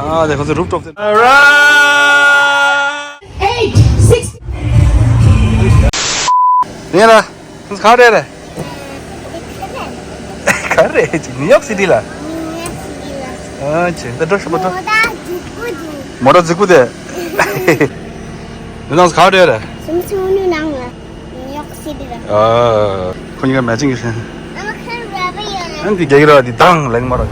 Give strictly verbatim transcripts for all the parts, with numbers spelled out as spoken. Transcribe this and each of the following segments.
ཨ་དེ་ཁོ་ཚོ་རུབ་ཊོབ་དེ། Eight, six. ཡིན་ལ། ག་རེ་རེད། ག་རེ་ཅི་ནིའུ་ཡོག་སི་ཊི་ལ། ཨ་ཅི་ད་འགྲོ་ཤོག་པ་འགྲོ། མོ་ཊ་རྫིག་པོ་དེ། ནང་ག་རེ་རེད། སུམ་ཅུ་སོ་གཉིས་ནང་ལ་ནིའུ་ཡོག་སི་ཊི་ལ། ཨ། ཁོ་གཉིས་ཀ་མེ་ཅིང་གི་ཤན། ཨ་ནི་རྒྱ་གི་ར་དེ་དང་ལེགས་མ་ར།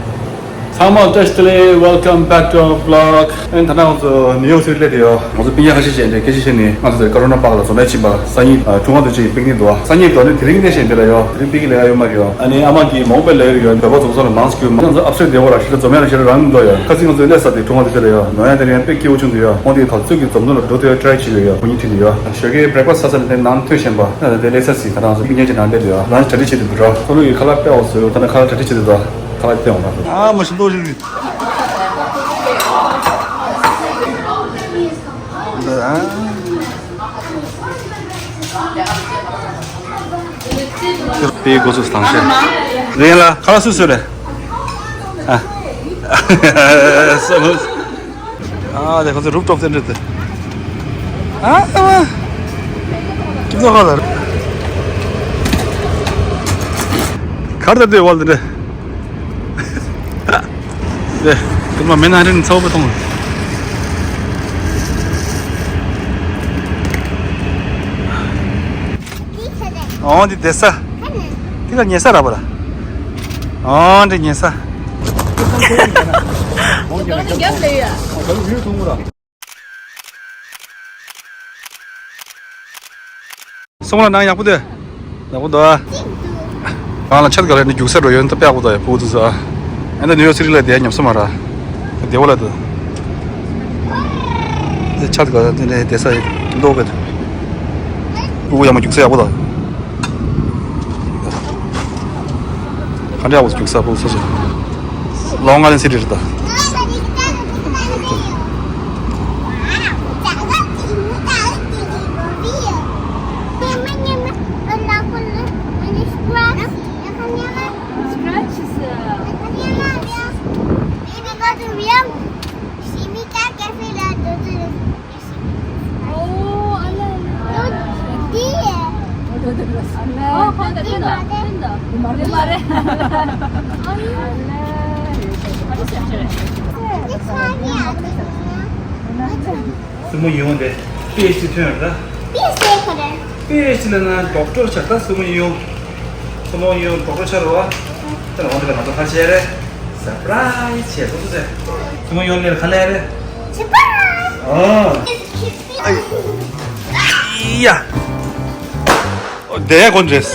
ཚང་མ་བཀྲ་ཤིས་བདེ་ལེགས། Welcome back to our vlog. ཨ་ནི་ད་ནང་ང་ཚོ་ནིའུ་ཡོག་སི་ཊི་སླེབས་ཡོད། ང་ཚོ་སྤུན་ཀྱག་ཁ་ཤས་ཅིག་འདྲ་སྐད་ཆ་བཤད་ནས། ང་ཚོ་ཀ་རོ་ན་པཱརྐ་ལ་འཛོམས་ཡས་ཕྱིན་པ། སང་ཉིན་ཨ་ཀྲུང་ཧྭ་དུས་ཆེན་པིག་ནིག་འདུག་སང་ཉིན་འགྲོ་ནས་དེ་རིང་ནས་བཤད་འདི་ལ་ཡོད། དེ་རིང་པིག་ནིག་ལས་ཀ་ཡོད་མ་རེད་ཡོད། ཨ་ནི་ཨ་མ་གིས་མོག་པའི་ལས་ཡོད། བོད་པ་འཛོམས་ས་ལ་མང་སུ་གྱུར། ང་ཚོ་ཨབ་སེ་བདེ་བོ་ར་ཞིག་ལ་འཛོམས་ཡ་ལ་ཞིག་ལ་རང་མི་འདུག་ཡ། ཁ་སང་ང་ཚོ་སླེབས་ས་དེ་ཀྲུང་ཧྭ་དུས་ཆེན་ལ་ཡོད། ནོར་ཡ་དེ་རིང་དཔེ་སྐྱིད་པོ་བྱུང་འདུག་ཡ། ཁོང་དེ་ད་ཚོད་ཀྱི་འཛོམས་འདུ་ལ་འགྲོ་ཐུབ་ཡ་ཊ་རའི་བྱེད་ལ་ཡོད། ཁོང་གཉིས་ཁྲིད་ནས་ཡོད། ཞོགས་ཀའི་བྷི་རེག་ཕ་སི་ཊི་ཟ་ས་ལ་དེ་ནང་ཐོན་བཞིན་པ། ཨ་དེ་སླེབས་ས་ཟིན། ད་རང་ཚོ་མི་ཉན་གྱི་ནང་བསྡད་འདུག་ཡ། ལན་ཆི་གྲ་སྒྲིག་བྱེད་དུ་འདུག་ར། ཁོ་ལོ་ཡི་ཁ་ལག་སྤྲད་འོང་ཟེར་ཡོད། ད་ནི་ཁ་ལག་གྲ་སྒྲིག་བྱེད་དུ་འདུག་ཁ་ལག་སྟེར་འོང་ད། ཨ་མ་ཤི་ལོ་ཞིག་རེད། འདི་ཨ། པའི་འགོ་ཚུགས་དང་ཤེས། རེད་ལ་ཁ་ལག་སུས་བཟོས་རེད། ཨ། ཨ་དེ་ཁོ་ཚོ་རུབ་ཊོབ་ཏེ་འདྲི་དེ། ཨ་ཨ། ཁྱིམ་ཚང་ཁ་ལ་རེད། གར་དེ་དེ་ཝལ་དེ་འདྲི། དེ་དེ་མ་མེད་ན་རིན་ཚ་བོ་གཏོང་། ཨོ་འདི་བསྡད་ས། འདི་ལ་ཉལ་ས་རག་པ་ལ། ཨོ་འདི་ཉལ་ས། སོང་ལ་ནང་ཡག་པོ་དེ། ཡག་པོ་འདུག་ཨ། རང་ལ་ཆད་ག་ལ་ནི་རྒྱུག་ས་འགྲོ་ཡོད་ན་ད་དཔེ་ཡག་པོ་འདུག་ཡ། ཕྲུ་གུ་ཚོ་ཨ། ཨ་ནི་ནིའུ་ཡོག་སི་ཊི་ལ་བསྡད་ཉམས་ས་མ་ར། བསྡད་པ་ལ་འདུག་དེ་ཆད་ག་ལ་དེ་ནས་བསྡད་ས་ཡོད་མདོག་གི། ཕྲུ་གུ་ཡག་མོ་རྒྱུག་ས་ཡག་པོ་འདུག་ག་འདྲ་ཡག་པོ་རྒྱུག་ས་ཕྲུ་གུ་ཚོ་ཚོ། ལོང་ང་ལན་སི་ཊི་རེད་ད། Scratches. Baby got the real. She make that cafe la do do. Oh, I love it. Oh, dear. Oh, ཁོང་དེ་ཐོན་ད། ཐོན་ད། མ་རེད་མ་རེད། This one here. སྲིང་མོ་ཡོན་དེ་པི་ཨེཆ་ཌི་ཐོན་ཡོད་རེད་ད། པི་ཨེཆ་ཌི་ག་རེ། པི་ཨེཆ་ཌི་ལབ་ན་ཌོག་ཊར་ཆགས་ད། སྲིང་མོ་ཡོན། སྲིང་མོ་ཡོན་ཌོག་ཊར་ཆགས་རེད་བ། དེ་ལ་འོང་དེ་ལ་ང་ཚོ་ཧ་ཆེ་རེད། སར་པ་རའི་ཛི་བྱས་སོང་ཟེར། སྲིང་མོ་ཡོན་ལས་ཁ་ལས་རེད། སར་པ་རའི་ཛི། ཨ། ཨི་ཡ། དེ་ཀོན་ཌེས།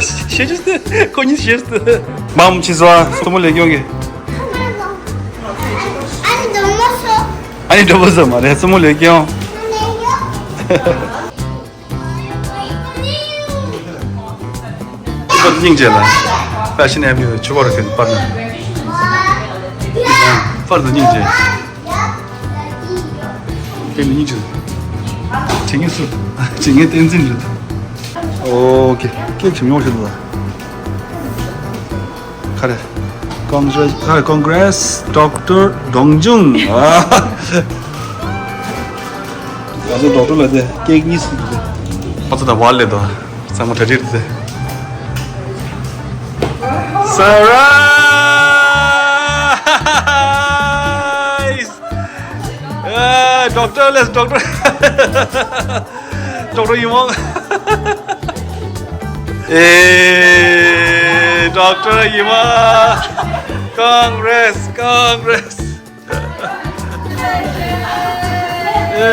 ཤེས་ཀྱི་ཁོ་གཉིས་ཤེས། མམ་ཆི་ཟ་སྲིང་མོ་ལས་སྐྱོང་གི། ཨ་ནི་འགྲོ་མོ་སོ། ཨ་ནི་འགྲོ་མོ་སོ་མ་རེད། སྲིང་མོ་ལས་སྐྱོང་། པར་སྙིང་རྗེ་ལ། Fashion Avenue ཆུ་བར་གྱི་པར་ནི། པར་དུ་སྙིང་རྗེ། དེ་ནི་སྙིང་རྗེ། བྱེད་ངེས་སུ། བྱེད་ངེས་བསྟན་འཛིན་རེད། ཨོ་ཀེ། ཀེག་ཆུང་ཉུང་ཞིག་འདུག་ལ། ག་རེ། Congrats, ཨ། Congrats Doctor Dong Jun། ཨ། ང་ཚོ་ཌོག་ཊར་ལ་དེ་ཀེག་གཉིས་སུ་འདུག་ང་ཚོ་ད་ཝལ་ལས་དོ། ཚང་མ་གྲ་སྒྲིག་དེ། སར་པ་རའི་ཛི། ཨ། ཌོག་ཊར་ལས་ཌོག་ཊར། ཌོག་ཊར་ཡི་མོང་། ཨེ། ཌོག་ཊར་ཡི་མོང་། Congrats, congrats. ཨེ།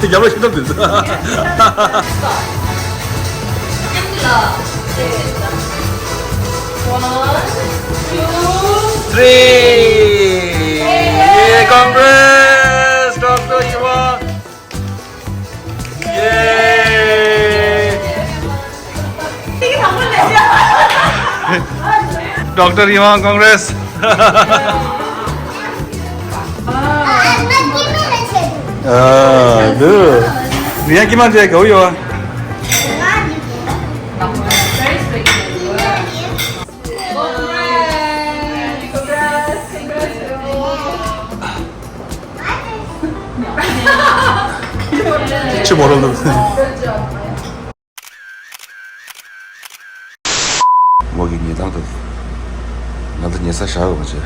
དེ་རྒྱབ་ལ་ཤི་ཐབས་དེ། One, two, three. ཡེ། Congrats, ཌོག་ཊར་ཡི་མོང་། ཡེ། ཌོག་ཊར་ཡི་མོང་། Congrats. ཨ། དུ། མི་ཡང་ཀི་མ་འདྲ་གའུ་ཡོ། ཆི་མོ་རོ་འདུག་མོ་གི་ཉེ་དང་དུ་ང་ཚོ་ཉེ་ས་བཞག་ཡོད་པ་བྱས།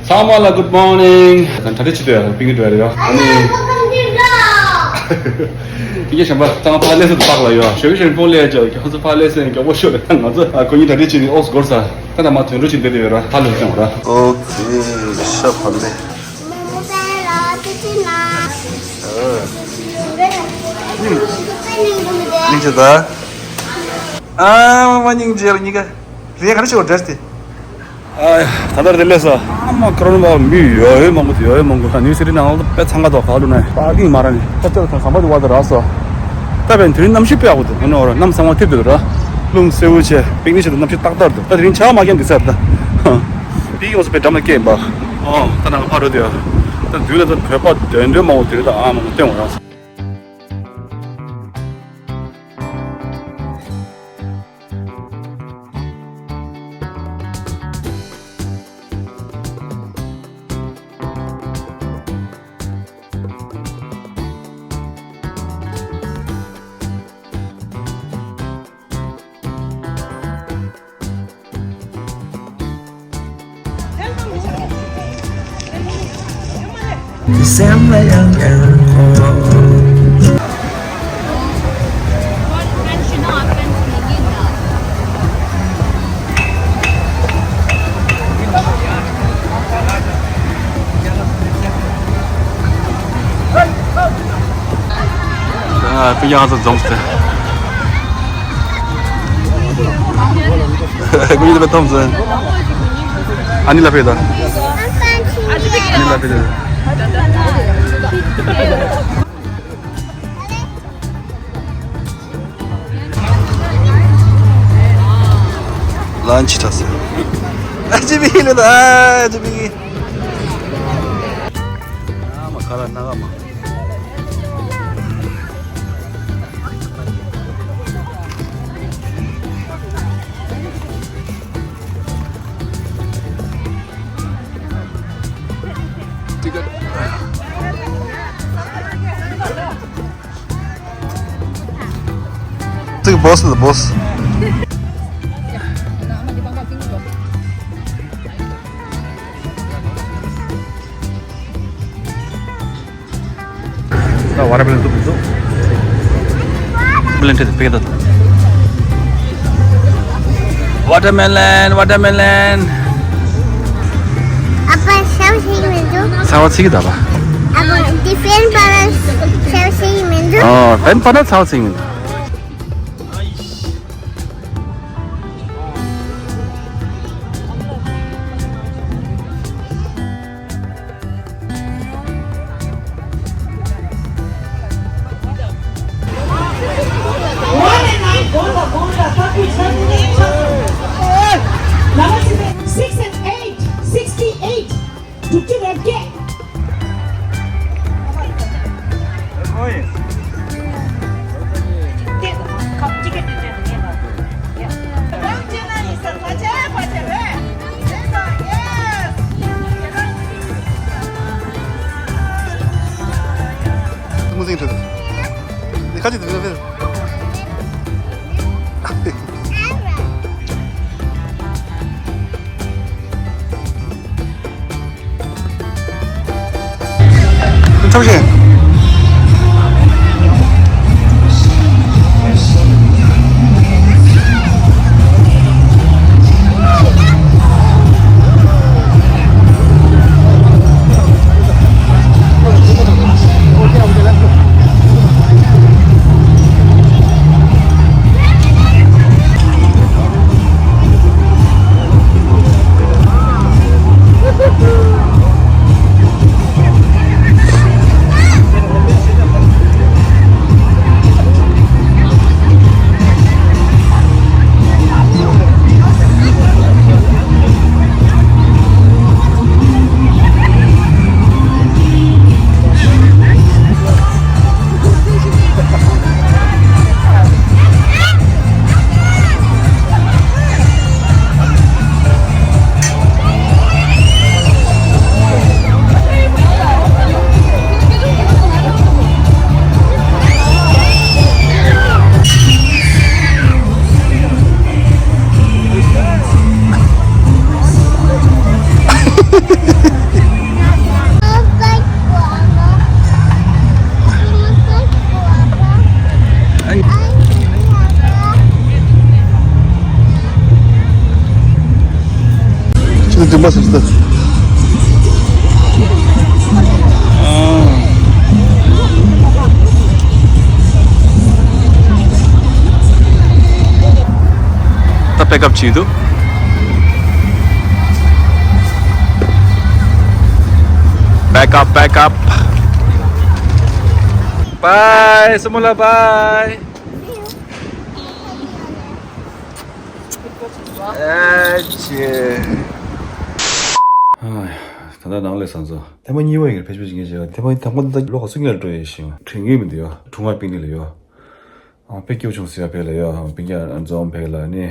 ཚང་མ་ལ་good morning། ད་གྲ་སྒྲིག་བྱེད་དུས་ཡང་པིག་ནིག་འགྲོ་ཡ་རེད་ཡ། ཨ་ནི། དེ་གས་གཞན་པ་ཚང་མ་ཕར་ལས་སུ་བཏགས་ལ་ཡོད། ཞོགས་ཀྱི་ཞོགས་ཀྱི་ཕོག་ལས་ཀྱང་ཁྱོད་ཚོ་ཕར་ལས་སུ་མགྱོགས་པོ་ཤོག་ལས་ང་ཚོ་ཨ་ཁོ་གཉིས་གྲ་སྒྲིག་བྱེད་ནས་ཨོག་སྒོར་ས་ད་ད་མ་དོན་འགྲོ་བྱེད་འདོད་དེ་ཡོད་ར་ཧ་ལས་ཀྱང་ར། ཨོ་ཁེ་ཤ་ཕ་ལེ། སྙིང་རྗེ་ད། ཨ་མ་སྙིང་རྗེ་ལ་གཉིས་ཀ་རེད་ག་རེ་བྱེད་འགྲོ་འདྲ་སྟེ། ཨ། ད་ལྟ་རེད་ལས་ས། ཨ་མ་ཀ་རོན་པ་མི་ཡོད་ཡོད་མང་པོ་ཡོད་ཡོད་མང་པོ་ནིའུ་སི་ཊི་ནང་ལ་དཔེ་འཚང་ཁ་དོག་ག་ལུ་ནས་པར་ཀིང་མ་ར་ནི་ཁ་ཆར་དང་ཟམ་པ་དུ་བ་དུ་རག་སོ། ད་བན་དེ་རིང་གནམ་གཤིས་དཔེ་ཡག་པོ་འདུག་ཨ་ནི་འོ་ར་གནམ་གསང་བ་ཐིབས་དུ་ར། རླུང་སེའུ་ཆེ་པིག་ནིག་བྱེད་དུ་གནམ་གཤིས་ཏག་ཏག་འདུག་ད་དེ་རིང་ཆར་མ་བརྒྱབ་འདུག་ས་རེད་ད། པིག་ཡོང་སོ་པའི་འགྲམ་ལ་སྐྱེས་ཡིན་པ། ཨོ་ད་ནང་ཕ་རོལ་དུ་ཡ། ད་དུས་ལ་ད་བོད་པ་དོན་དོན་མང་པོ་དེ་རིང་ད་ཨ་མང་པོ་སྟོན་འོང་ར་སོ། སེམས་ལ་ཡང་ཨེ་རོ། ཨ་ཕི་ཡང་ཚོ་འཛོམས་ཏེ། ཀུ་ཡུ་ལ་ཐོམ་སོན། ཨ་ནི་ལ་ཕེ་ད། ཨ་ནི་ལ་ཕེ་ད། ལན་ཆི་ཏྲ་སེ། ཨ་ཅི་བི་ལེ་ད་ཨ་ཅི་བི། ཨ་མ་ཁ་ལ་ན་ག་མ། ཚིག་བོས་ལ་བོས། ད་ཝ་ཊར་མེ་ལོན་འདུག་འདུག་མེ་ལོན་ཁྲིད་དེ་ཕེ་ད། ཝ་ཊར་མེ་ལོན། ཝ་ཊར་མེ་ལོན། ཨ་ཕ་ཤའོ་ཤིག་མི་འདུག་ཚ་བ་ཚིག་གི་ད་པ། ཨ་ཕ་འདི་ཕན་པ་ན་ཤའོ་ཤིག་མི་འདུག་ཨོ་ཕན་པ་ན་ཚ་བ་ཚིག་མི་འདུག Six and eight, sixty-eight. Duk duk rap ke. ད་པེག་ཨབ་བྱེད་འདུག Back up, back up. Bye, Sumula, bye. ཨེ་ཅེ། ད་ལྟ་ནང་ལས་སང་ཚོ། ཐེངས་མ་གཉིས་པ་ཡིན། ཕེ་སི་བུག་ཅིག་ངས་བྱས་པ། ཐེངས་མ་ཐེངས་མ་ད་ལོ་ག་ཚོད་ངས་འགྲོ་ཡོད་ཤིང་དྲན་གྱི་མི་འདུག་ཡ། དྲུང་ང་པིན་ནི་ལ་ཡོད། ཨ་དཔེ་སྐྱིད་པོ་བྱུང་ཟེར་ཡ་བས་ལ་ཡོད། པིན་ཀྱ་འཛོམས་བས་ལ་ནི།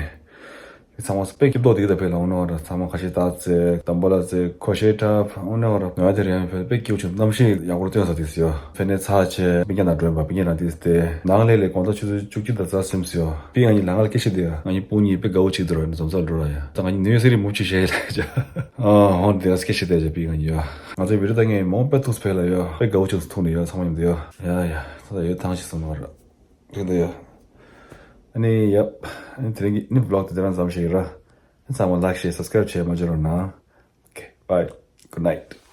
ཚང་མ་དཔེ་སྐྱིད་པོ་འདུག་ད་བས་ལ། འོ་ན་ར་ཚང་མ་ཁ་ཤས་ཏག་ཙེ་དམ་པ་ལ་ཙེ་ཁོ་ཤེས་ཁྲབ། འོ་ན་ར་ང་དེ་རིང་བས་དཔེ་སྐྱིད་པོ་བྱུང་། གནམ་གཤིས་ཡག་པོ་སྟོན་ས་དེ་ཟེར་ཡོད། ཕེ་ནེ་ཚ་ཆེ་པིན་ཀྱ་ན་འགྲོ་ཡིན་པ། པིན་ཀྱ་ན་དེ་སྟེ་ནང་ལས་ལས་དགོང་དག་ཆུ་ཚོད་བཅུ་གཅིག་དང་རྩ་གསུམ་ཟེར་ཡོད། པིན་ང་གཉིས་ལ་ང་ལ་སྐད་ཆ་དེ་ང་གཉིས་སྤུན་གཉིས་དཔེ་དགའ་བོ་བྱེད་འདུག་ར། འཛོམས་ས་འགྲོ་ར་ཡ། ད་ང་གཉིས་ནུས་ཟེར་རི་མུ་ཆི་ཤེས་ལ་ཡ། ཨ་ཧོན་དེ་ར་སྐད་ཆ་དེ་ཅེ་པིན་ང་གཉིས་ཡ། ང་ཚོའི་བི་ཌི་ཡོ་ད་ངས་མོ་དཔེ་ཐུགས་སྤེལ་ལ་ཡ། དཔེ་དགའ་བོ་ཆུ་ཚོད་ཐུག་ནས་ཡ། ཚང་མ་ཡིན་འདུག་ཡ། ཡ་ཡ། ད་ད་ཡོད་ཐང་ཞིག་སོང་ནོ་ར། དེ་འདི་ཡ། ཨ་ནི་ཡབ། ཨ་ནི་དེ་རིང་གི་ནི་བི་ལོག་དེ་དེ་རང་ཙམ་ཞིག་ར། ཨ་ཚང་མ་ལའིག་ཤེར་སབ་སི་ཀ་རའིབ་བྱས་མ་བརྗེད་རོགས་གནང་། Okay, bye. Good night.